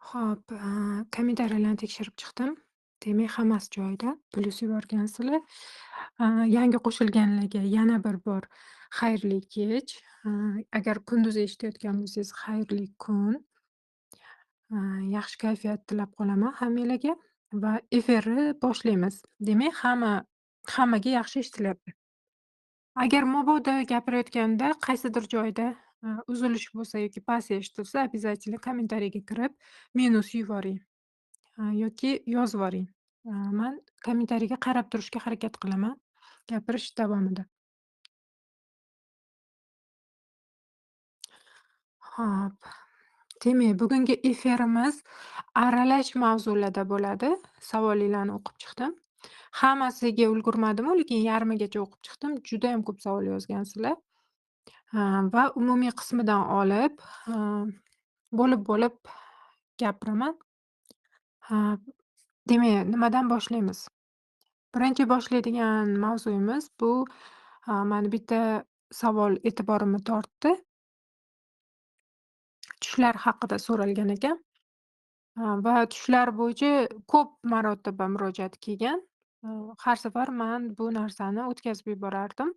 Xo'p, kommentariyalarni tekshirib chiqdim. Demak, hammasi joyida. Plyus yuborgansizlar. Yangi qo'shilganlarga yana bir bor xayrli kech. Agar kunduz eshitayotgan bo'lsangiz, xayrli kun. Yaxshi kayfiyat tilab qolaman hammanglarga va efirni boshlaymiz. Demak, hammaga yaxshi eshitilyapti. Agar mabodo gapirayotganda qaysidir joyda uzilish bo'lsa yoki past eshitilsa, обязательно kommentariyaga kirib minus yuboring yoki yozib yuboring. Man kommentariyaga qarab turishga harakat qilaman gapirish davomida. Xo'p. Demak, bugungi efirimiz aralash mavzularda bo'ladi. Savolinglarni o'qib chiqdim. Hammasiga ulgurmadim-u, lekin yarmigacha o'qib chiqdim. Judayam ko'p savol yozgansizlar. Va umumiy qismidan olib, bo'lib-bo'lib gapiraman. Demak, nimadan boshlaymiz? Birinchi boshlaydigan mavzuyimiz bu, mani bitta savol e'tiborimni tortdi. Tushlar haqida so'ralgan ekan. Va tushlar bo'yicha ko'p marotaba murojaat kelgan. Har safar man bu narsani o'tkazib yuborardim.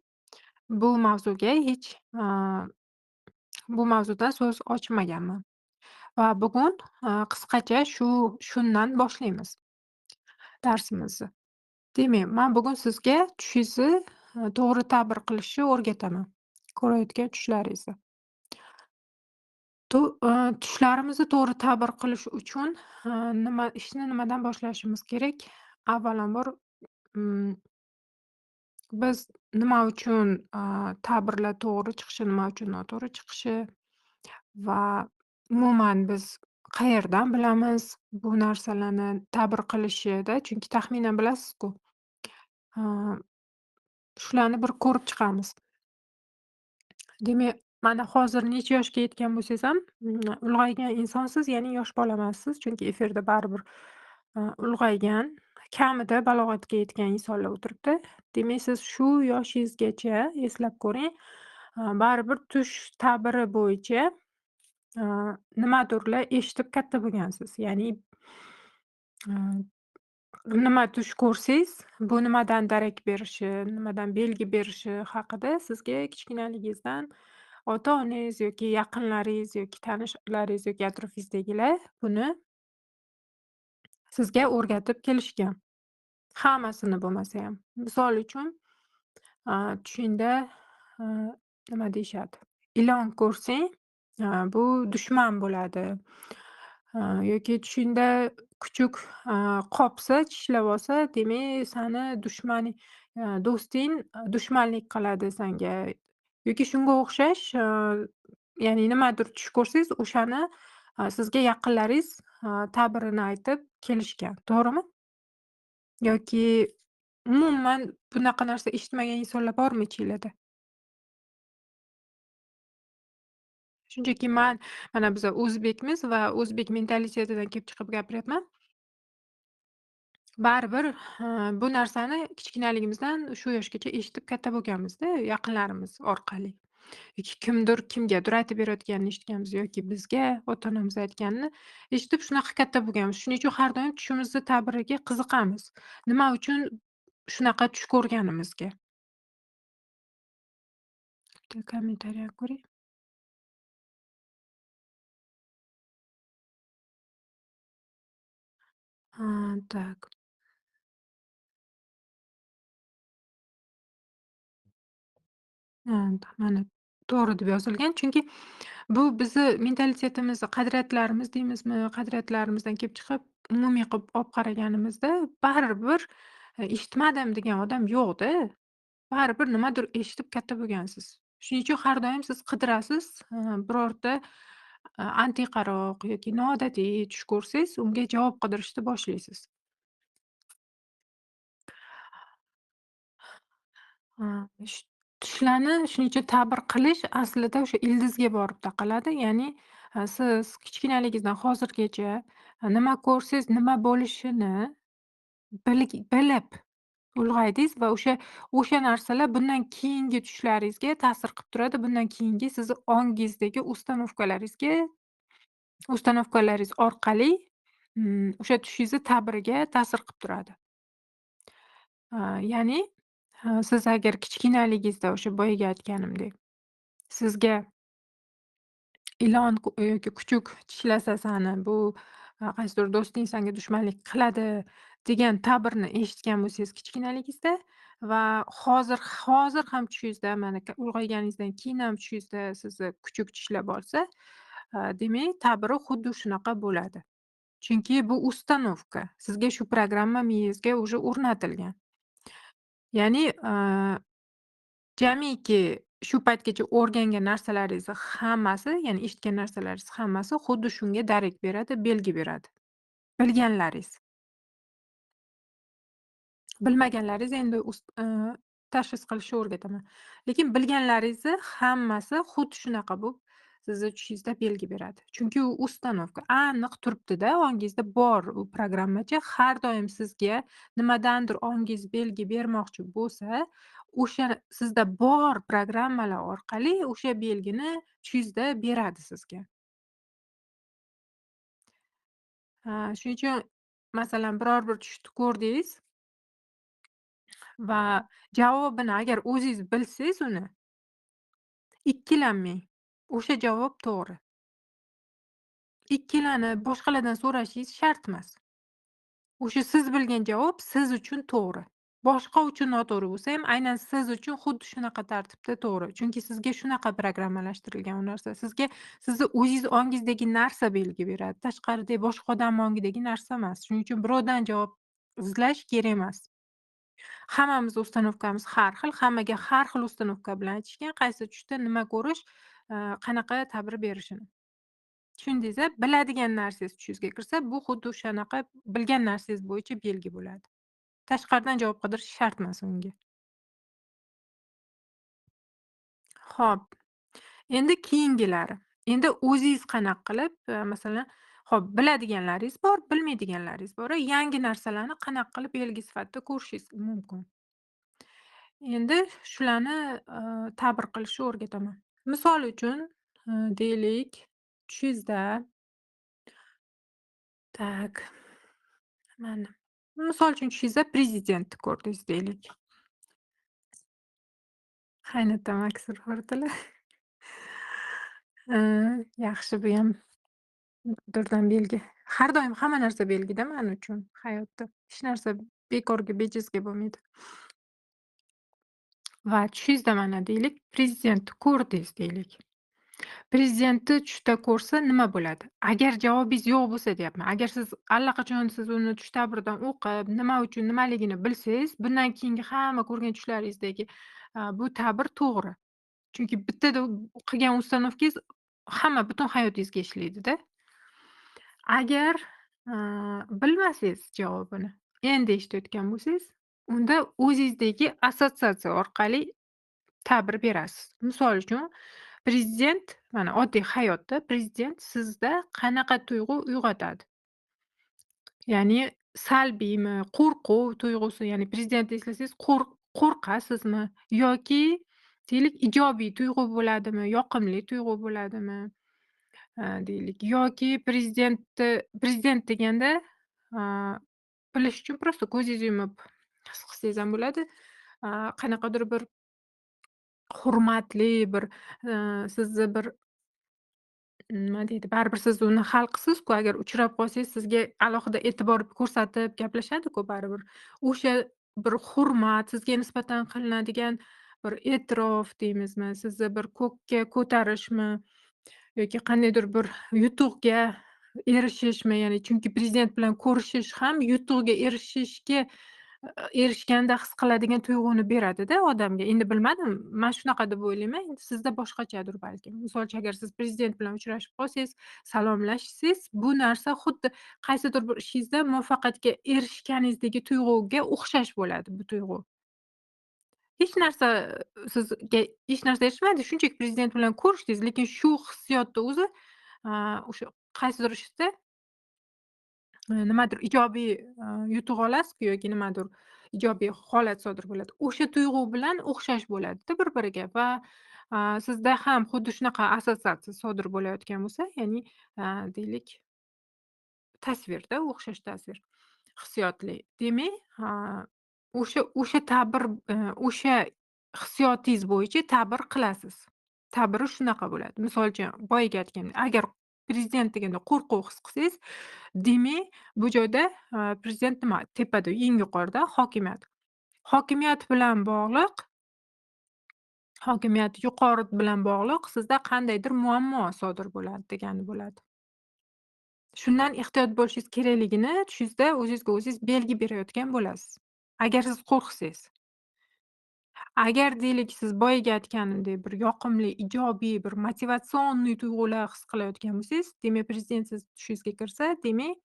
Bu mavzuga hech, bu mavzudan so'z ochmaganman. Va bugun, qisqacha shundan boshlaymiz darsimizni. Demak, man bugun sizga tushingizni to'g'ri ta'bir qilishni o'rgataman. Ko'rayotgan tushlaringizni. Tushlarimizni to'g'ri ta'bir qilish uchun, nima ishni nimadan boshlashimiz kerak? Avvalambor, biz nima uchun, ta'birlar to'g'ri chiqishi, nima uchun noto'g'ri chiqishi va umuman biz qayerdan bilamiz bu narsalarni ta'bir qilishida? Chunki taxminan bilasiz-ku. Shularni bir ko'rib chiqamiz. Demak, mana hozir necha yoshga yetgan bo'lsangiz ham, ulg'aygan insonsiz, ya'ni yosh bola emassiz. Chunki efirda baribir, ulg'aygan, kamida balog'atga yetgan insonlar o'tiribdi. Demak, siz shu yoshingizgacha eslab ko'ring, baribir tush ta'biri bo'yicha, nimadirlar eshitib katta bo'lgansiz. Ya'ni, nima tush ko'rsangiz, bu nimadan darak berishi, nimadan belgi berishi haqida sizga kichkinaligingizdan ota-onangiz yoki yaqinlaringiz yoki tanishlaringiz yoki atrofingizdagilar buni sizga o'rgatib kelishgan. Hammasini bo'lmasa ham. Misol uchun, tushingda, nima deyishadi? Ilon ko'rsang, bu dushman bo'ladi. Yoki tushingda kuchuk, qopsa, tishlab olsa, demak, sani dushmaning, do'sting dushmanlik qiladi senga. Yoki shunga o'xshash, ya'ni nimadir tush ko'rsangiz, o'shani, sizga yaqinlaringiz, ta'birini aytib kelishgan. To'g'rimi? Yoki umuman bunaqa narsa eshitmagan insonlar bormi ichinglarda? Shunchaki man mana biz o'zbekmiz va o'zbek mentalitetidan kelib chiqib gapiryapman. Baribir, bu narsani kichkinaligimizdan shu yoshgacha eshitib katta bo'lganmiz-da, yaqinlarimiz orqali. Yoki kimdir kimgadir aytib berayotganini eshitganmiz yoki bizga ota-onamiz aytganini eshitib shunaqa katta bo'lganmiz. Shuning uchun har doim tushimizni ta'biriga qiziqamiz. Nima uchun shunaqa tush ko'rganimizga. Bitta kommentariyani ko'ray. Так. Mana to'g'ri deb yozilgan. Chunki bu bizni mentalitetimizni, qadriyatlarimiz deymizmi, qadriyatlarimizdan kelib chiqib, umumiy qilib olib qaraganimizda baribir, eshitmadim degan odam yo'q-da. Baribir nimadir eshitib katta bo'lgansiz. Shuning uchun har doim siz qidirasiz, birorta, antiqaroq yoki noodatiy tush ko'rsangiz, unga javob qidirishni boshlaysiz. Tushlarni shuning uchun ta'bir qilish aslida o'sha ildizga borib taqaladi. Ya'ni, siz kichkinaligingizdan hozirgacha nima ko'rsangiz, nima bo'lishini bilib ulg'aydingiz va o'sha narsalar bundan keyingi tushlaringizga ta'sir qilib turadi. Bundan keyingi sizni ongingizdagi установкалаringizga Установка laringiz orqali o'sha tushingizni ta'biriga ta'sir qilib turadi. Ya'ni siz agar kichkinaligingizda o'sha boyagi aytganimdek, sizga ilon yoki kuchuk tishlasa sani, bu qaysidir do'sting sanga dushmanlik qiladi degan ta'birni eshitgan bo'lsangiz kichkinaligingizda va hozir ham tushingizda mana ulg'ayganingizdan keyin ham tushingizda sizni kuchuk tishlab olsa, demak ta'biri xuddi shunaqa bo'ladi. Chunki bu установка. Sizga shu programma miyangizga уже o'rnatilgan. Ya'ni jamiki shu paytgacha o'rgangan narsalaringizni hammasi, ya'ni eshitgan narsalaringiz hammasi xuddi shunga darak beradi, belgi beradi. Bilganlaringiz. Bilmaganlaringiz endi tashxis qilishni o'rgataman. Lekin bilganlaringizni hammasi xuddi shunaqa bo'lib sizni tushingizda belgi beradi. Chunki u установка aniq turibdi-da, ongingizda bor u programmacha. Har doim sizga nimadandir ongingiz belgi bermoqchi bo'lsa, o'sha sizda bor programmalar orqali o'sha belgini tushingizda beradi sizga. Shuning uchun masalan biror bir tushni ko'rdingiz va javobini agar o'zingiz bilsangiz uni ikkilanmang. O'sha javob to'g'ri. Ikkilanib boshqalardan so'rashingiz shart emas. O'sha siz bilgan javob siz uchun to'g'ri. Boshqa uchun noto'g'ri bo'lsa ham aynan siz uchun xuddi shunaqa tartibda to'g'ri. Chunki sizga shunaqa programmalashtirilgan u narsa. Sizga sizni o'zingiz ongingizdagi narsa belgi beradi. Tashqaridagi boshqa odam ongidagi narsa emas. Shuning uchun birovdan javob izlash kerak emas. Hammamiz установка miz har xil, hammaga har xil установка bilan aytishgan, qaysi tushda nima ko'rish, qanaqa ta'bir berishini. Tushundingiz-a? Biladigan narsangiz tushingizga kirsa, bu xuddi o'shanaqa bilgan narsangiz bo'yicha belgi bo'ladi. Tashqaridan javob qidirish shart emas unga. Xo'p, endi keyingilari. Endi o'zingiz qanaqa qilib, masalan, xo'p, biladiganlaringiz bor, bilmaydiganlaringiz bor. Yangi narsalarni qanaqa qilib belgi sifatida ko'rishingiz mumkin. Endi shularni ta'bir qilishni o'rgataman. Misol uchun, deylik, tushingizda tak, mana misol uchun tushingizda prezidentni ko'rdingiz deylik. Qaynotam aksir ko'rdilar. Yaxshi, bu ham birdan belgi. Har doim hamma narsa belgida men uchun hayotda. Hech narsa bekorga, bejizga bo'lmaydi. Va tushingizda mana deylik, prezidentni ko'rdingiz deylik. Prezidentni tushda ko'rsa nima bo'ladi? Agar javobingiz yo'q bo'lsa deyapman. Agar siz allaqachon siz uni tush ta'biridan o'qib, nima uchun nimaligini bilsangiz, bundan keyingi hamma ko'rgan tushlaringizdagi bu ta'bir to'g'ri. Chunki bittada qilgan установка ngiz hamma butun hayotingizga ishlaydi-da. Agar bilmasangiz javobini, endi eshitayotgan bo'lsangiz, unda o'zingizdagi assotsiatsiya orqali ta'bir berasiz. Misol uchun, prezident, mana oddiy hayotda prezident sizda qanaqa tuyg'u uyg'otadi? Ya'ni salbiymi, qo'rquv tuyg'usi, ya'ni prezidentni eslasangiz qo'rqasizmi yoki deylik ijobiy tuyg'u bo'ladimi, yoqimli tuyg'u bo'ladimi? Deylik yoki prezident deganda bilish uchun просто ko'zingizni yumib his qilsangiz ham bo'ladi. Qanaqadir bir hurmatli bir sizni bir nima deydi, baribir siz uni xalqsiz-ku, agar uchrab qolsangiz sizga alohida e'tibor ko'rsatib gaplashadi-ku baribir. O'sha bir hurmat, sizga nisbatan qilinadigan bir e'tirof deymizmi, sizni bir ko'kka ko'tarishmi yoki qandaydir bir yutuqga erishishmi, ya'ni chunki prezident bilan ko'rishish ham yutuqga erishishga erishganda his qiladigan tuyg'uni beradi-da odamga. Endi bilmadim, men shunaqa deb o'ylayman. Endi sizda boshqachadir balkim. Misol uchun, agar siz prezident bilan uchrashib qolsangiz, salomlashsangiz, bu narsa xuddi qaysidir bir ishingizda muvaffaqiyatga erishganingizdagi tuyg'uga o'xshash bo'ladi bu tuyg'u. Hech narsa sizga hech narsa erishmadi, shunchaki prezident bilan ko'rishdingiz, lekin shu hissiyotni o'zi o'sha qaysidir ishda nimadir ijobiy yutuq olasiz-ku yoki nimadir ijobiy holat sodir bo'ladi. O'sha tuyg'u bilan o'xshash bo'ladi-da bir-biriga va Sizda ham xuddi shunaqa assotsiatsiya sodir bo'layotgan bo'lsa, ya'ni, deylik, tasvirda o'xshash tasvir, hissiyotli. Demak, o'sha ta'bir, o'sha hissiyotingiz bo'yicha ta'bir qilasiz. Ta'biri shunaqa bo'ladi. Misol uchun, boyagi aytganimdek, agar prezident deganda qo'rquv his qilsangiz, demak, bu joyda prezident nima? Tepada, eng yuqorida hokimiyat. Hokimiyat bilan bog'liq, hokimiyat yuqori bilan bog'liq sizda qandaydir muammo sodir bo'ladi degani bo'ladi. Shundan ehtiyot bo'lishingiz kerakligini tushingizda o'zingizga o'zingiz belgi berayotgan bo'lasiz. Agar siz qo'rqsangiz. Agar deylik siz boyagi aytganimdek bir yoqimli, ijobiy, bir motivatsionniy tuyg'ular his qilayotgan bo'lsangiz, demak prezident siz tushingizga kirsa, demak,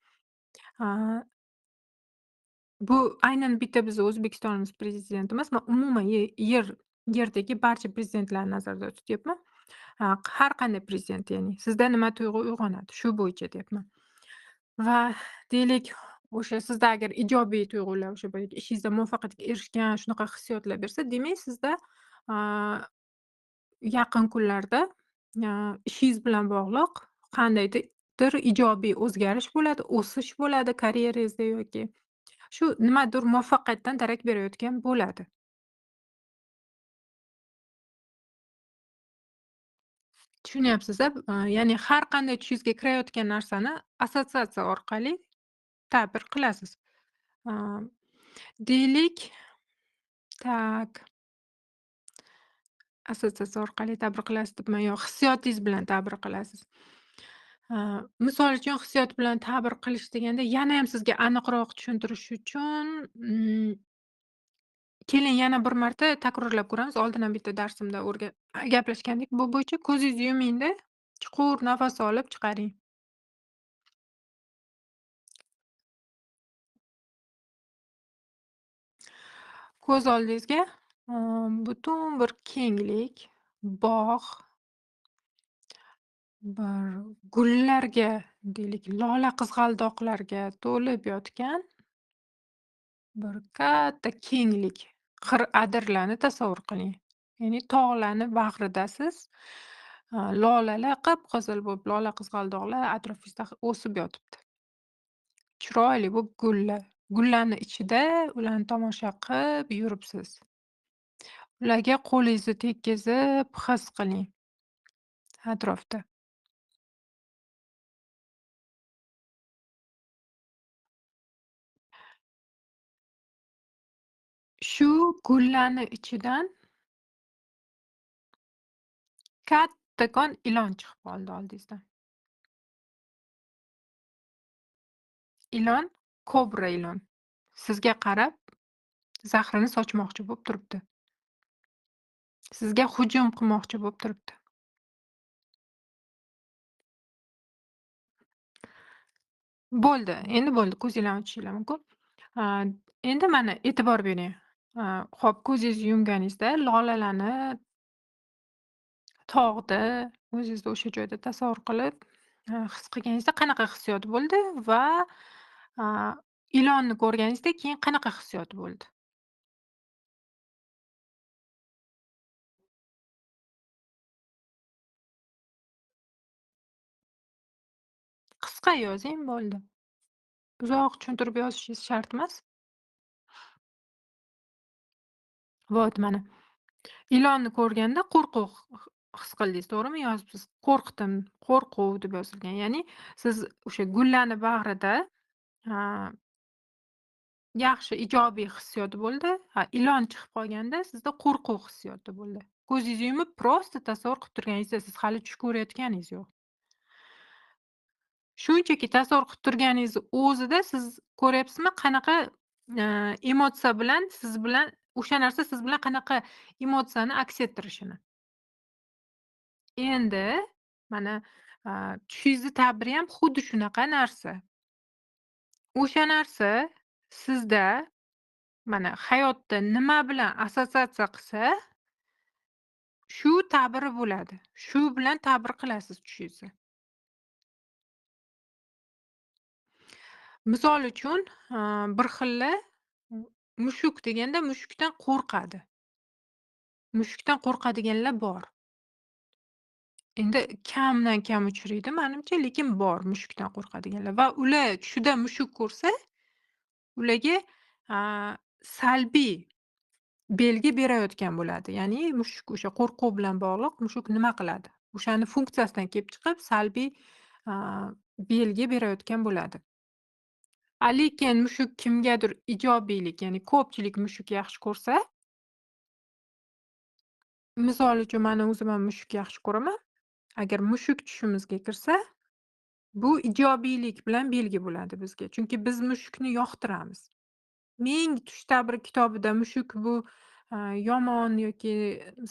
bu aynan bitta bizni O'zbekistonimiz prezidenti emas, man umuman yerdagi barcha prezidentlarni nazarda tutyapman. Har qanday prezident, ya'ni sizda nima tuyg'u uyg'onadi, shu bo'yicha deyapman. Va deylik, o'sha sizda agar ijobiy tuyg'ular, o'sha boyagi ishingizda muvaffaqiyatga erishgan shunaqa hissiyotlar bersa, demak sizda yaqin kunlarda ishingiz bilan bog'liq qandaydir ijobiy o'zgarish bo'ladi, o'sish bo'ladi karyerangizda yoki shu nimadir muvaffaqiyatdan darak berayotgan bo'ladi. Tushunyapsiz-a? Ya'ni har qanday tushingizga kirayotgan narsani assotsiatsiya orqali ta'bir qilasiz. Deylik, tak, assotsiatsiya orqali ta'bir qilasiz debman, yo hissiyotingiz bilan ta'bir qilasiz. Misol uchun, hissiyot bilan ta'bir qilish deganda yana ham sizga aniqroq tushuntirish uchun keling yana bir marta takrorlab ko'ramiz. Oldin ham bitta darsimda gaplashgandik bu bo'yicha. Ko'zingizni yumingda, chuqur nafas olib chiqaring. Ko'z oldingizga butun bir kenglik, bog', bir gullarga, deylik, lola qizg'aldoqlarga to'lib yotgan bir katta kenglik, qir adirlarni tasavvur qiling. Ya'ni tog'larni bag'ridasiz, lolalar qip-qizil bo'lib, lola qizg'aldoqlar atrofingizda o'sib yotibdi. Chiroyli bo'lib gullar. Gullarni ichida ularni tomosha qilib yuribsiz. Ularga qo'lingizni tekkizib his qiling atrofda. Shu gullarni ichidan kattakon ilon chiqib qoldi oldingizdan. Ilon, kobra ilon. Sizga qarab zahrini sochmoqchi bo'lib turibdi. Sizga hujum qilmoqchi bo'lib turibdi. Bo'ldi, endi bo'ldi. Ko'zinglarni ochishinglar mumkin. Endi mana e'tibor bering. Xo'p, ko'zingizni yumganingizda lolalarni tog'da o'zingizni o'sha joyda tasavvur qilib, his qilganingizda qanaqa hissiyot bo'ldi va ilonni ko'rganingizda keyin qanaqa hissiyot bo'ldi? Qisqa yozing, bo'ldi. Uzoq tushuntirib yozishingiz shart emas. Вот mana. Ilonni ko'rganda qo'rquv his qildingiz, to'g'rimi? Yozibsiz. Qo'rqdim, qo'rquv deb yozilgan. Ya'ni siz o'sha gullarni bag'rida yaxshi ijobiy hissiyot bo'ldi. Ilon chiqib qolganda sizda qo'rquv hissiyoti bo'ldi. Ko'zingizni yumib, prosta tasavvur qilib turganingizda siz hali tush ko'rayotganingiz yo'q. Shunchaki tasavvur qilib turganingiz o'zida siz ko'ryapsizmi, qanaqa emotsiya bilan siz bilan o'sha narsa siz bilan qanaqa emotsiyani aks ettirishini. Endi mana tushingizni ta'biri ham xuddi shunaqa narsa. O'sha narsa sizda mana hayotda nima bilan assotsiatsiya qilsa, shu ta'biri bo'ladi. Shu bilan ta'bir qilasiz tushingizni. Misol uchun, bir xilla mushuk deganda mushukdan qo'rqadi. Mushukdan qo'rqadiganlar bor. Endi kamdan kam uchraydi manimcha, lekin bor mushukdan qo'rqadiganlar va ular tushida mushuk ko'rsa, ularga salbiy belgi berayotgan bo'ladi. Ya'ni mushuk o'sha qo'rquv bilan bog'liq mushuk nima qiladi? O'shani funksiyasidan kelib chiqib salbiy belgi berayotgan bo'ladi. Lekin mushuk kimgadir ijobiylik, ya'ni ko'pchilik mushuk yaxshi ko'rsa, misol uchun mani o'zim ham mushuk yaxshi ko'raman. Agar mushuk tushimizga kirsa, bu ijobiylik bilan belgi bo'ladi bizga. Chunki biz mushukni yoqtiramiz. Ming tush ta'biri kitobida mushuk bu yomon yoki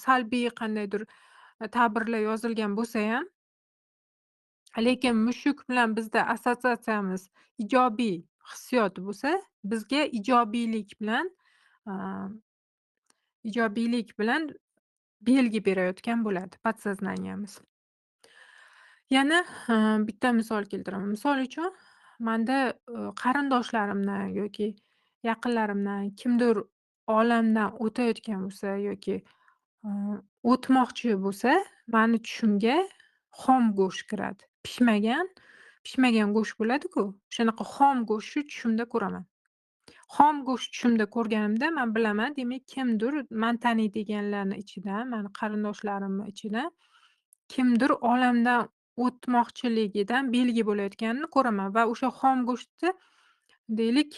salbiy qandaydir ta'birlar yozilgan bo'lsa ham, lekin mushuk bilan bizda assotsiatsiyamiz ijobiy hissiyot bo'lsa, bizga ijobiylik bilan belgi berayotgan bo'ladi podsoznaniyamiz. Yana bitta misol keltiraman. Misol uchun, menda qarindoshlarimdan yoki yaqinlarimdan kimdir olamdan o'tayotgan bo'lsa yoki o'tmoqchi bo'lsa, mani tushimga xom go'sht kiradi. Pishmagan go'sht bo'ladi-ku, o'shanaqa xom go'shtni tushimda ko'raman. Xom go'sht tushimda ko'rganimda men bilaman, demak kimdir men taniydiganlarni ichidan, mani qarindoshlarimni ichidan kimdir olamdan o'tmoqchiligidan belgi bo'layotganini ko'raman va o'sha xom go'shtni deylik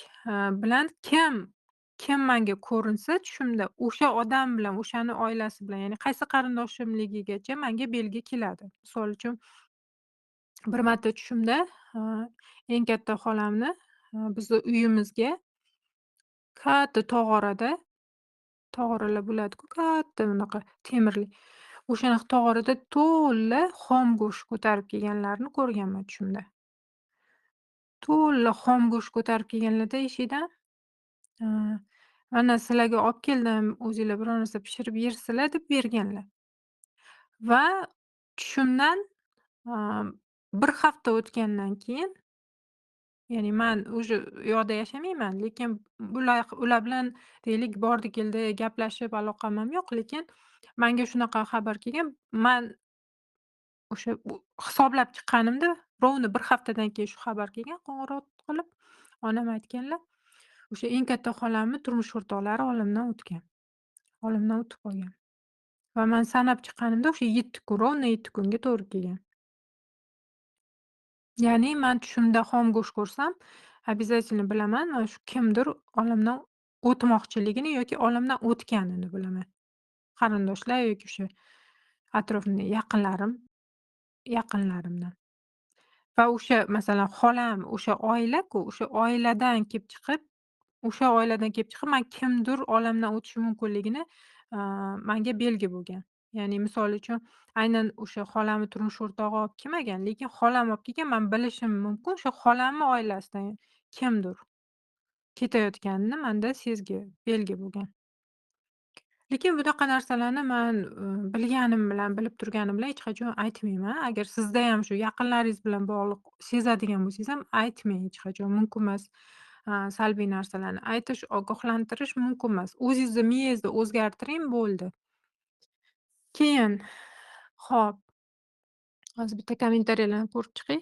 bilan kim menga ko'rinsa tushimda, o'sha odam bilan, o'shani oilasi bilan, ya'ni qaysi qarindoshimligigacha menga belgi keladi. Misol uchun, bir marta tushimda eng katta xolamni bizni uyimizga katta tog'orada, tog'oralar bo'ladi-ku, katta bunaqa temirli. O'shanaqa tog'orada to'la xom go'sht ko'tarib kelganlarini ko'rganman tushimda. To'la xom go'sht ko'tarib kelganlarda eshikdan, mana sizlarga olib keldim, o'zinglar biror narsa pishirib yersizlar deb berganlar. Va tushimdan bir hafta o'tgandan keyin, ya'ni man уже u yoqda yashamayman, lekin ular bilan deylik bordi-keldi gaplashib aloqam ham yo'q, lekin menga shunaqa xabar kelgan. Man o'sha hisoblab chiqqanimda ровно bir haftadan keyin shu xabar kelgan, qo'ng'iroq qilib onam aytganlar, o'sha eng katta xolamni turmush o'rtoqlari olamdan o'tgan. Olamdan o'tib qolgan. Va man sanab chiqqanimda o'sha 7 kun, ровно 7 kunga to'g'ri kelgan. Ya'ni man tushimda xom go'sht ko'rsam, обязательно bilaman, mana shu kimdir olamdan o'tmoqchiligini yoki olamdan o'tganini bilaman. Qarindoshlar yoki o'sha atrofimda yaqinlarimdan. Va o'sha masalan xolam, o'sha oila-ku, o'sha oiladan kelib chiqib, man kimdir olamdan o'tishi mumkinligini menga belgi bo'lgan. Ya'ni misol uchun aynan o'sha xolamni turmush o'rtog'i olib kelmagan, lekin xolam olib kelgan, man bilishim mumkin, o'sha xolamni oilasidan kimdir ketayotganini menda sezgi, belgi bo'lgan. Lekin bunaqa narsalarni man bilganim bilan, bilib turganim bilan hech qachon aytmayman. Agar sizda ham shu yaqinlaringiz bilan bog'liq sezadigan bo'lsangiz ham aytmang hech qachon. Mumkin emas salbiy narsalarni aytish, ogohlantirish mumkin emas. O'zingizni miyangizni o'zgartiring, bo'ldi. Keyin, xo'p, hozir bitta kommentariyalarni ko'rib chiqay.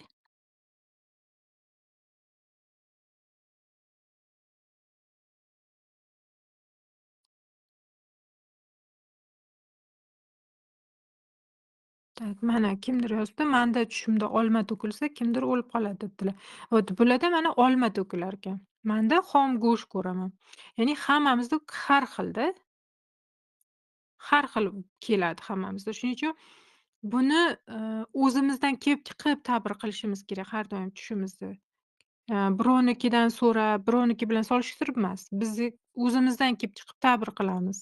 Tak, mana kimdir yozibdi, menda tushimda olma to'kilsa, kimdir o'lib qoladi debdilar. Вот bularda mana olma to'kilar ekan. Menda xom go'sht ko'raman. Ya'ni hammamizda har xilda, har xil keladi hammamizda. Shuning uchun buni o'zimizdan kelib chiqib ta'bir qilishimiz kerak har doim tushimizni. Birovnikidan so'rab, birovniki bilan solishtirib emas. Biz o'zimizdan kelib chiqib ta'bir qilamiz.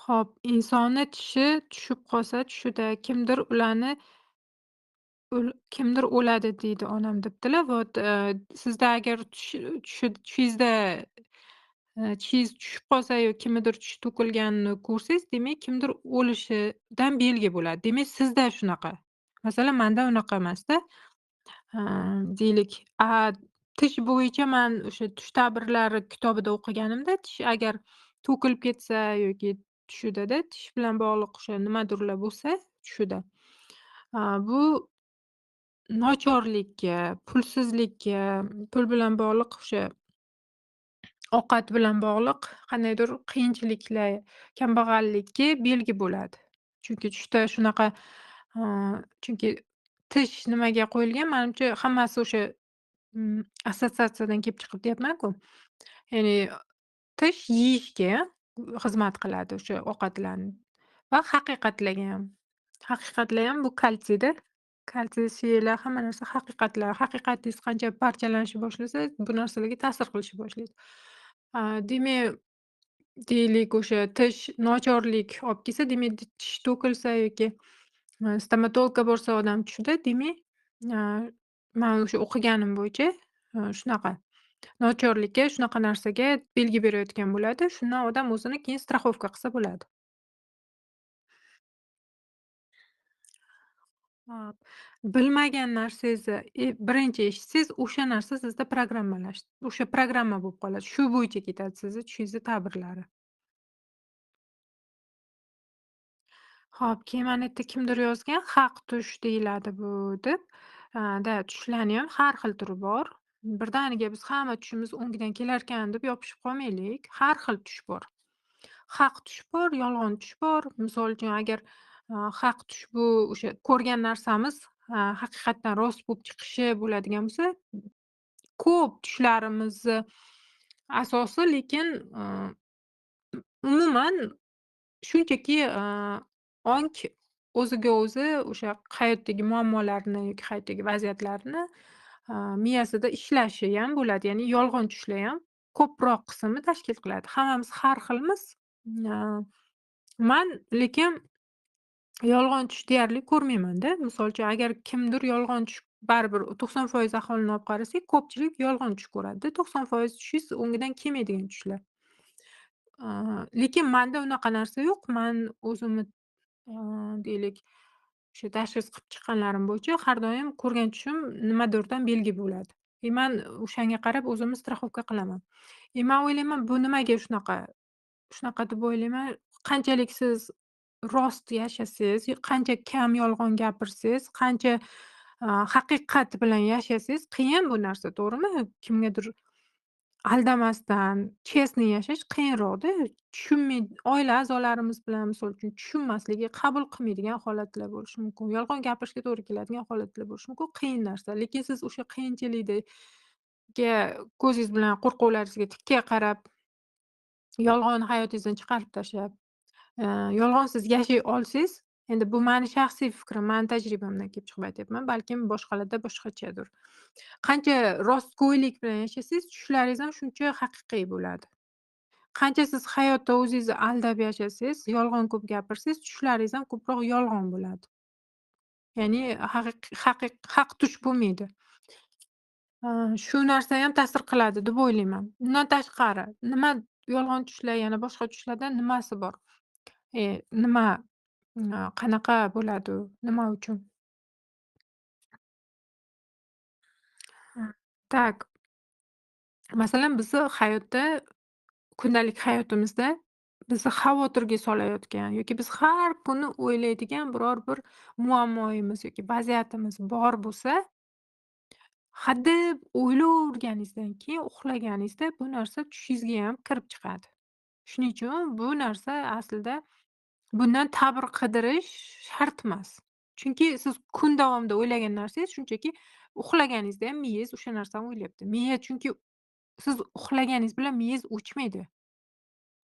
Xo'p, insonni tishi tushib qolsa tushida kimdir ularni kimdir o'ladi deydi onam debdilar. Вот sizda agar tushingizda tishingiz tushib qolsa yoki kimnidir tishi to'kilganini ko'rsangiz, demak kimdir o'lishidan belgi bo'ladi. Demak sizda shunaqa. Masalan, menda unaqa emasda. Deylik, tish bo'yicha man o'sha tush ta'birlari kitobida o'qiganimda, tish agar to'kilib ketsa yoki tushida-da tish bilan bog'liq o'sha nimadirlar bo'lsa tushida, bu nochorlikka, pulsizlikka, pul bilan bog'liq o'sha ovqat bilan bog'liq qandaydir qiyinchiliklar, kambag'allikka belgi bo'ladi. Chunki tushda shunaqa, chunki tish nimaga qo'yilgan, manimcha hammasi o'sha assotsiatsiyadan kelib chiqib deyapman-ku. Ya'ni tish yeyishga xizmat qiladi o'sha ovqatlarni va haqiqatlarga ham. Haqiqatlar ham bu kalsiyda. Kalsiy, suyaklar, hamma narsa haqiqatlar. Haqiqatingiz qancha parchalanishni boshlasa, bu narsalarga ta'sir qilishni boshlaydi. Demak, deylik, o'sha tish nochorlik olib kelsa, demak, tish to'kilsa yoki stomatologga borsa odam tushida, demak, man o'sha o'qiganim bo'yicha shunaqa. Nochorlikka, shunaqa narsaga belgi berayotgan bo'ladi. Shundan odam o'zini keyin страховка qilsa bo'ladi. Hop. Bilmagan narsangizni birinchi eshitsangiz, o'sha narsa sizda o'sha programma bo'lib qoladi. Shu bo'yicha ketadi sizni tushingizni ta'birlari. Hop, keyin mana yerda kimdir yozgan, haq tush deyiladi bu deb. Da, tushlarni ham har xil turi bor. Birdaniga biz hamma tushimiz o'ngidan kelarkan deb yopishib qolmaylik. Har xil tush bor. Haq tush bor, yolg'on tush bor. Misol uchun, agar haq tush bu o'sha ko'rgan narsamiz haqiqatdan rost bo'lib chiqishi bo'ladigan bo'lsa, ko'p tushlarimizni asosi, lekin umuman shunchaki ong o'ziga o'zi o'sha hayotdagi muammolarni yoki hayotdagi vaziyatlarni miyasida ishlashi ham bo'ladi. Ya'ni yolg'on tushlar ham ko'proq qismini tashkil qiladi. Hammamiz har xilmiz. Man lekin yolg'on tush deyarli ko'rmayman-da. Misol uchun, agar kimdir yolg'on tush baribir 90% aholini olib qarasak, ko'pchilik yolg'on tush ko'radida. 90% tushingiz o'ngidan kelmaydigan tushlar. Lekin menda unaqa narsa yo'q. Man o'zimni deylik, o'sha tashxis qilib chiqqanlarim bo'yicha har doim ko'rgan tushim nimadirdan belgi bo'ladi. Man o'shanga qarab o'zimni страховка qilaman. Man o'ylayman, bu nimaga shunaqa? Shunaqa deb o'ylayman. Qanchalik siz rost yashasangiz, qancha kam yolg'on gapirsangiz, qancha haqiqat bilan yashasangiz, qiyin bu narsa, to'g'rimi? Kimgadir aldamasdan, честный yashash qiyinroq-da. Tushunmay oila a'zolarimiz bilan misol uchun tushunmasligi, qabul qilmaydigan holatlar bo'lishi mumkin. Yolg'on gapirishga to'g'ri keladigan holatlar bo'lishi mumkin. Qiyin narsa. Lekin siz o'sha qiyinchilikga ko'zingiz bilan qo'rquvlaringizga tikka qarab, yolg'on hayotingizdan chiqarib tashlab, yolg'onsiz yashay olsangiz, endi bu mani shaxsiy fikrim, mani tajribamdan kelib chiqib aytyapman, balkim boshqalarda boshqachadir. Qancha rostgo'ylik bilan yashasangiz, tushlaringiz ham shuncha haqiqiy bo'ladi. Qancha siz hayotda o'zingizni aldab yashasangiz, yolg'on ko'p gapirsangiz, tushlaringiz ham ko'proq yolg'on bo'ladi. Ya'ni haq tush bo'lmaydi. Shu narsa ham ta'sir qiladi deb o'ylayman. Undan tashqari, nima yolg'on tushlar, yana boshqa tushlardan nimasi bor? Nima, qanaqa bo'ladi u? Nima uchun? Tak. Masalan, bizni hayotda, kundalik hayotimizda bizni xavotirga solayotgan yoki biz har kuni o'ylaydigan biror bir muammoyimiz yoki vaziyatimiz bor bo'lsa, hadeb o'ylayverganingizdan keyin uxlaganingizda bu narsa tushingizga ham kirib chiqadi. Shuning uchun bu narsa aslida bundan ta'bir qidirish shart emas. Chunki siz kun davomida o'ylagan narsangiz shunchaki uxlaganingizda ham miyangiz o'sha narsani o'ylayapti. Miya chunki siz uxlaganingiz bilan miyangiz o'chmaydi.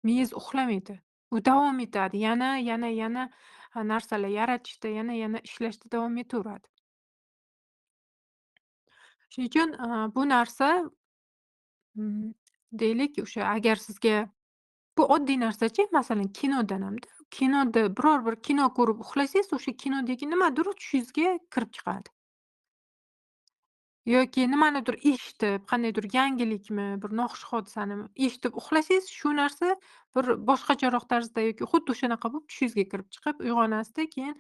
Miyangiz uxlamaydi. U davom etadi. Yana, yana, yana narsalar yaratishda, yana, yana ishlashda davom etaveradi. Shuning uchun bu narsa deylik, o'sha agar sizga bu oddiy narsachi, masalan, kinodan hamda kinoda biror bir kino ko'rib uxlasangiz, o'sha kinodagi nimadir tushingizga kirib chiqadi. Yoki nimanidir eshitib, qandaydir yangilikmi, bir noxush hodisanimi eshitib uxlasangiz, shu narsa bir boshqacharoq tarzda yoki xuddi o'shanaqa bo'lib tushingizga kirib chiqib, uyg'onasizda keyin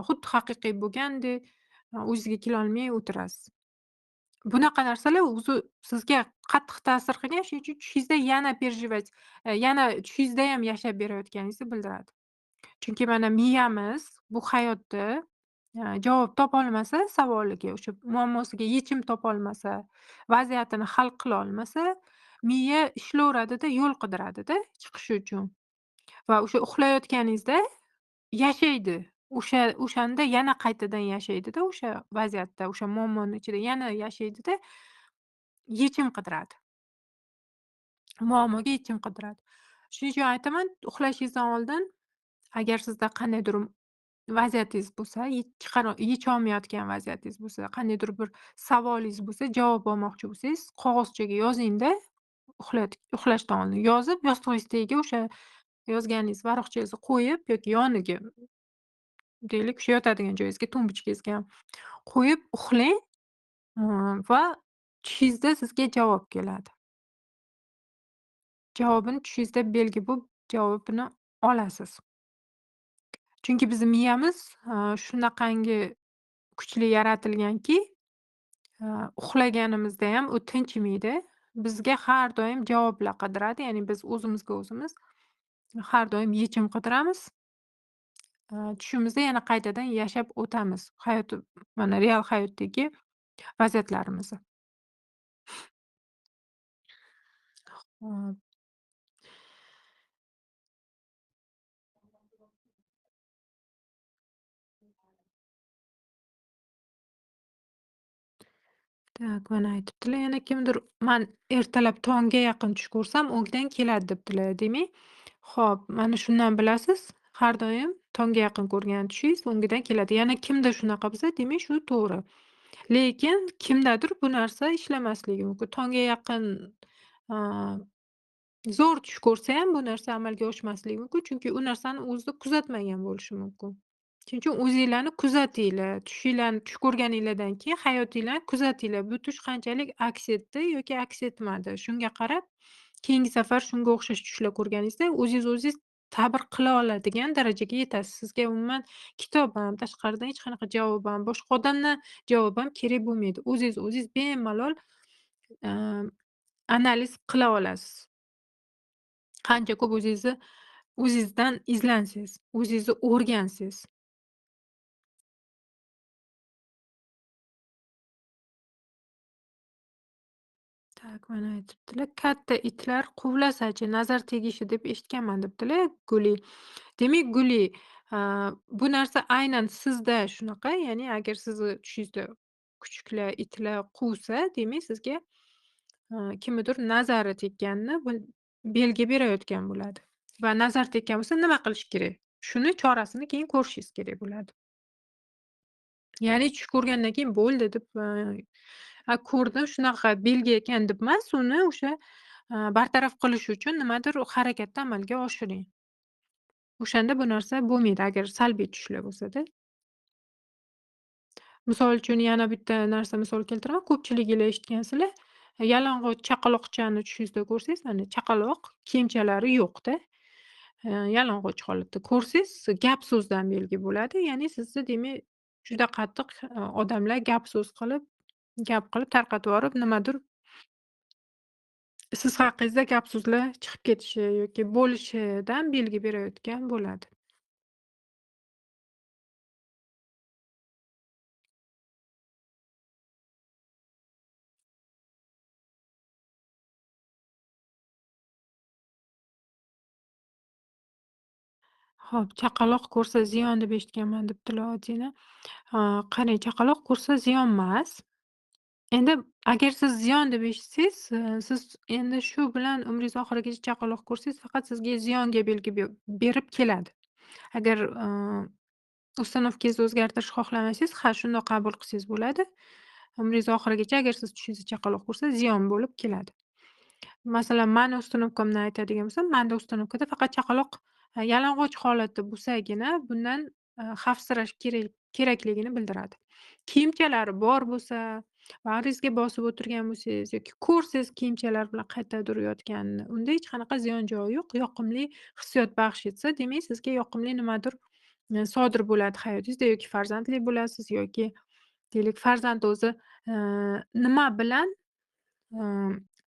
xuddi haqiqiy bo'lgandek o'zingizga kelolmay o'tirasiz. Bunaqa narsalar o'zi sizga qattiq ta'sir qilgan, shuning uchun tushingizda yana переживать, yana tushingizda ham yashab berayotganingizni bildiradi. Chunki mana miyamiz bu hayotda javob topolmasa savoliga, o'sha muammosiga yechim topolmasa, vaziyatini hal qila olmasa, miya ishlayveradida, yo'l qidiradida chiqishi uchun. Va o'sha uxlayotganingizda yashaydi. O'shanda yana qaytadan yashaydida o'sha vaziyatda, o'sha muammoni ichida yana yashaydida, yechim qidiradi. Muammoga yechim qidiradi. Shuning uchun aytaman, uxlashingizdan oldin agar sizda qandaydir vaziyatingiz bo'lsa, yecholmayotgan vaziyatingiz bo'lsa, qandaydir bir savolingiz bo'lsa, javob olmoqchi bo'lsangiz, qog'ozchaga yozingda, uxlashdan oldin yozib, yostig'ingiz tagiga o'sha yozganingiz varaqchangizni qo'yib yoki yoniga, deylik, o'sha yotadigan joyingizga, tumbuchkangizga ham qo'yib uxlang va tushingizda sizga javob keladi. Javobini tushingizda belgi bo'lib javobini olasiz. Chunki bizning miyamiz shunaqangi kuchli yaratilganki, uxlaganimizda ham u tinchimaydi. Bizga har doim javoblar qidiradi, ya'ni biz o'zimizga o'zimiz har doim yechim qidiramiz. Tushimizda yana qaytadan yashab o'tamiz hayot, mana real hayotdagi vaziyatlarimizni. Xo'p. Так, mana aytibdilar yana kimdir, man ertalab tongga yaqin tush ko'rsam, o'ngdan keladi debdilar. Demak, xo'p, mana shundan bilasiz, har doim tongga yaqin ko'rgan tushingiz o'ngidan keladi. Yana kimda shunaqa bo'lsa, demak shu to'g'ri. Lekin kimdadir bu narsa ishlamasligi mumkin. Tongga yaqin zo'r tush ko'rsa ham bu narsa amalga oshmasligi mumkin, chunki u narsani o'zida kuzatmagan bo'lishi mumkin. Shuning uchun o'zinglarni kuzatinglar, tushinglarni tush ko'rganinglardan keyin hayotinglarni kuzatinglar. Bu tush qanchalik aks etdi yoki aks etmadi. Shunga qarab keyingi safar shunga o'xshash tushlar ko'rganingizda o'zingiz o'zingiz ta'bir qila oladigan darajaga yetasiz. Sizga umuman kitob ham, tashqaridan hech qanaqa javob ham, boshqa odamdan javob ham kerak bo'lmaydi. O'zingiz o'zingiz bemalol analiz qila olasiz. Qancha ko'p o'zingizni o'zingizdan izlansangiz, o'zingizni o'rgansangiz. Так, mana aytibdilar, katta itlar quvlasachi, nazar tegishi deb eshitganman debdilar Guli. Demak, Guli, bu narsa aynan sizda shunaqa, ya'ni agar sizni tushingizda kuchuklar, itlar quvsa, demak sizga kimnidir nazari tekkanini belgi berayotgan bo'ladi. Va nazar tekkan bo'lsa nima qilish kerak? Shuni chorasini keyin ko'rishingiz kerak bo'ladi. Ya'ni tush ko'rgandan keyin bo'ldi deb, ko'rdim shunaqa belgi ekan deb emas, uni o'sha bartaraf qilish uchun nimadir harakatni amalga oshiring. O'shanda bu narsa bo'lmaydi, agar salbiy tushlar bo'lsa-da. Misol uchun yana bitta narsa misol keltiraman. Ko'pchiliginglar eshitgansizlar, yalang'och chaqaloqchani tushingizda ko'rsangiz, mana chaqaloq kiyimchalari yo'q-da. Yalang'och holatda ko'rsangiz, gap so'zdan belgi bo'ladi. Ya'ni sizni demak juda qattiq odamlar gap so'z qilib, gap qilib tarqatib yuborib, nimadir siz haqingizda gap so'zlar chiqib ketishi yoki bo'lishidan belgi berayotgan bo'ladi. Xo'p, chaqaloq ko'rsa ziyon deb eshitganman debdilar Odina. Qarang, chaqaloq ko'rsa ziyon emas. Endi agar siz ziyon deb eshitsangiz, siz endi shu bilan umringiz oxirigacha chaqaloq ko'rsangiz, faqat sizga ziyonga belgi berib keladi. Agar ustanovkangizni o'zgartirishni xohlamasangiz, ha, shundoq qabul qilsangiz bo'ladi. Umringiz oxirigacha agar siz tushingizda chaqaloq ko'rsa, ziyon bo'lib keladi. Masalan, mani ustanovkamdan aytadigan bo'lsam, menda ustanovkada faqat chaqaloq yalang'och holatda bo'lsagina bundan xavfsirash kerakligini bildiradi. Kiyimchalari bor bo'lsa, bag'ringizga bosib o'tirgan bo'lsangiz yoki ko'rsangiz kiyimchalar bilan qayerdadir yotganini, unda hech qanaqa ziyon joyi yo'q. Yoqimli hissiyot baxsh etsa, demak sizga yoqimli nimadir sodir bo'ladi hayotingizda yoki farzandli bo'lasiz yoki deylik farzand o'zi nima bilan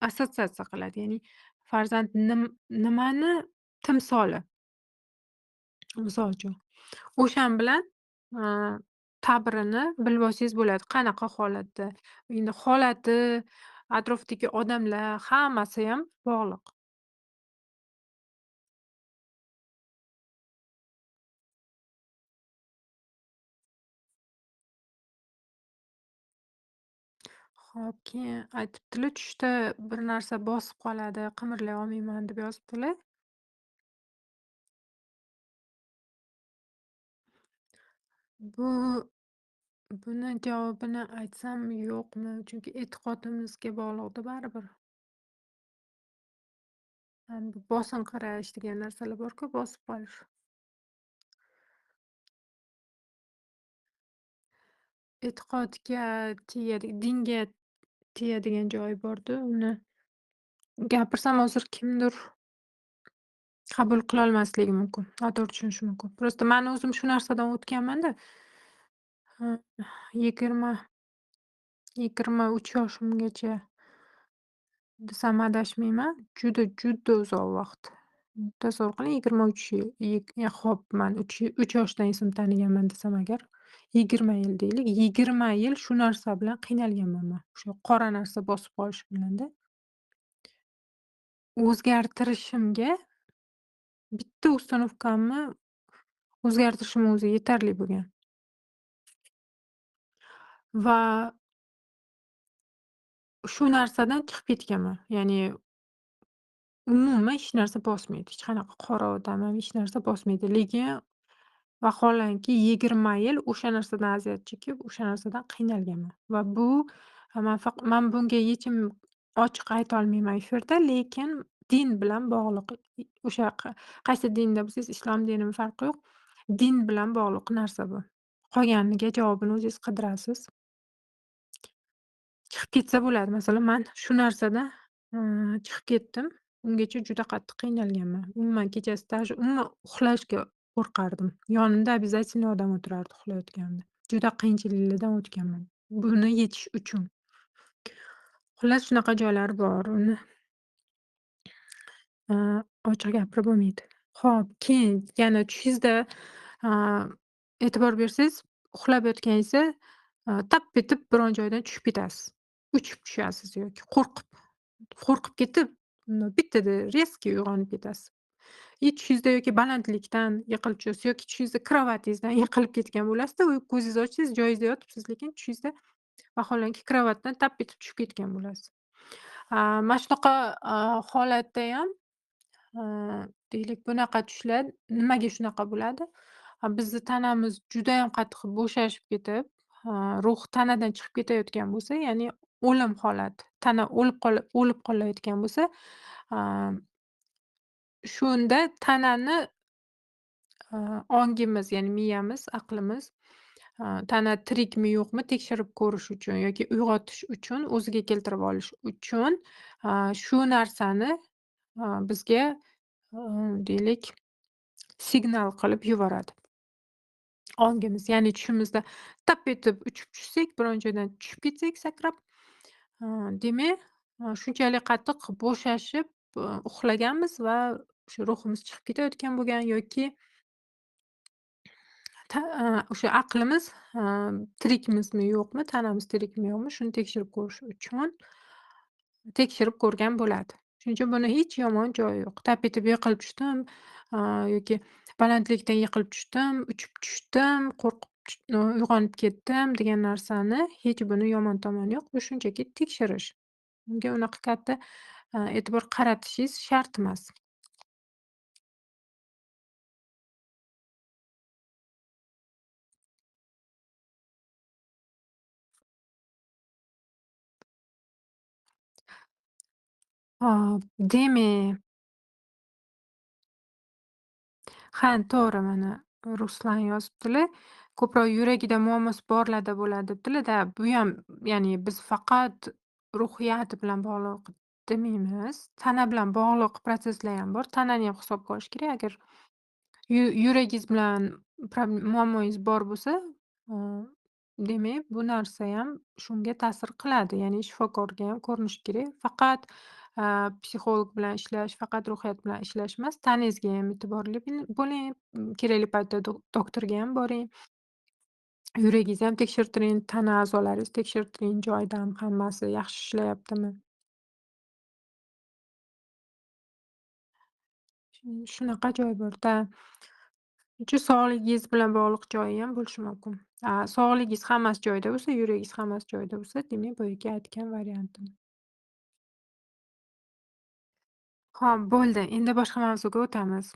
assotsiatsiya qiladi, ya'ni farzand nimani timsoli. Misol uchun, o'shan bilan ta'birini bilib olsangiz bo'ladi. Qanaqa holatda, endi holati, atrofdagi odamlar hammasi ham bog'liq. Xo'p, keyin aytibdilar, tushda bir narsa bosib qoladi, qimirlay olmayman deb yozibdilar. Bu buni javobini aytsam yo'qmi? Chunki e'tiqodimizga bog'liqda baribir. Bu bosinqirash degan narsalar bor-ku, bosib qolish. E'tiqodga tegadi, dinga tegadigan joyi bor-da, uni gapirsam hozir kimdir qabul qilolmasligi mumkin, noto'g'ri tushunishi mumkin. Просто mani o'zim shu narsadan o'tganman-da. 23 yoshimgacha desam adashmayman, juda, juda uzoq vaqt. Tasavvur qiling, 23 yil, xo'p, man 3 yoshdan esim taniganman desam agar, 20 yil deylik, 20 yil shu narsa bilan qiynalganman man. O'sha qora narsa bosib qolishi bilan-da. O'zgartirishimga bitta установkamni o'zgartirishim o'zi yetarli bo'lgan. Va shu narsadan chiqib ketganman. Ya'ni umuman hech narsa bosmaydi. Hech qanaqa qora odam ham hech narsa bosmaydi. Lekin vaholanki 20 yil o'sha narsadan aziyat chekib, o'sha narsadan qiynalganman. Va bu man bunga yechim ochiq ayta olmayman efirda, lekin din bilan bog'liq. O'sha qaysi dinda bo'lsangiz, islom dinimi farqi yo'q. Din bilan bog'liq narsa bu. Qolganiga javobini o'zingiz qidirasiz. Chiqib ketsa bo'ladi. Masalan, man shu narsadan chiqib ketdim. Ungacha juda qattiq qiynalganman. Umuman kechasi даже umuman uxlashga qo'rqardim. Yonimda обязательно odam o'tirardi uxlayotganimda. Juda qiyinchiliklardan o'tganman. Buni yechish uchun. Xullas shunaqa joylar bor. Uni ochiq gapirib bo'lmaydi. Xo'p, keyin yana tushingizda e'tibor bersangiz, uxlab yotganingizda tap etib biron joydan tushib ketasiz. Uchib tushasiz yoki qo'rqib ketib, bittada rezko uyg'onib ketasiz. Tushingizda yoki balandlikdan yiqilib tushasiz yoki tushingizda kravatingizdan yiqilib ketgan bo'lasizda, ko'zingizni ochsangiz joyingizda yotibsiz, lekin tushingizda vaholanki kravatdan tap etib tushib ketgan bo'lasiz. Mana shunaqa holatda ham deylik, bunaqa tushlar nimaga shunaqa bo'ladi? Bizni tanamiz judayam qattiq bo'shashib ketib, ruh tanadan chiqib ketayotgan bo'lsa, ya'ni o'lim holati, tana o'lib qolayotgan bo'lsa, shunda tanani ongimiz, ya'ni miyamiz, aqlimiz tana tirikmi yo'qmi tekshirib ko'rish uchun yoki uyg'otish uchun, o'ziga keltirib olish uchun shu narsani bizga deylik signal qilib yuboradi. Ongimiz, ya'ni tushimizda tap etib uchib tushsak, biron joydan tushib ketsak sakrab, demak, shunchalik qattiq bo'shashib uxlaganmiz va o'sha ruhimiz chiqib ketayotgan bo'lgan yoki o'sha aqlimiz tirikmizmi yo'qmi, tanamiz tirikmi yo'qmi, shuni tekshirib ko'rish uchun tekshirib ko'rgan bo'ladi. Shuning uchun buni hech yomon joyi yo'q. Tap etib yiqilib tushdim yoki balandlikdan yiqilib tushdim, uchib tushdim, qo'rqib uyg'onib ketdim degan narsani hech buni yomon tomoni yo'q. Bu shunchaki tekshirish. Bunga unaqa katta e'tibor qaratishingiz shart emas. Hop, demak. Ha, to'g'ri, mana Ruslan yozibdilar. Ko'proq yuragida muammosi borlarda bo'ladi debdilar. Da, bu ham, ya'ni biz faqat ruhiyati bilan bog'liq demaymiz. Tana bilan bog'liq protsesslar ham bor. Tanani ham hisobga olish kerak. Agar yuragingiz bilan muammoyingiz bor bo'lsa, Demak, bu narsayam shunga ta'sir qiladi. Ya'ni shifokorga ham ko'rinish kerak. Faqat, psixolog bilan ishlash, faqat ruhiyat bilan ishlash emas, tanangizga ham e'tiborli bo'ling, kerakli paytda doktorga ham boring. Yuragingizni ham tekshirtiring, tana a'zolaringizni tekshirtiring, joyidami hammasi, yaxshi ishlayaptimi? Shunaqa joy bor-da. Shuning sog'ligingiz bilan bog'liq joyi ham bo'lishi mumkin. Sog'ligingiz hammasi joyida bo'lsa, yuragingiz hammasi joyida bo'lsa, demak boyagi aytgan variantim. Xo'p, bo'ldi. Endi boshqa mavzuga o'tamiz.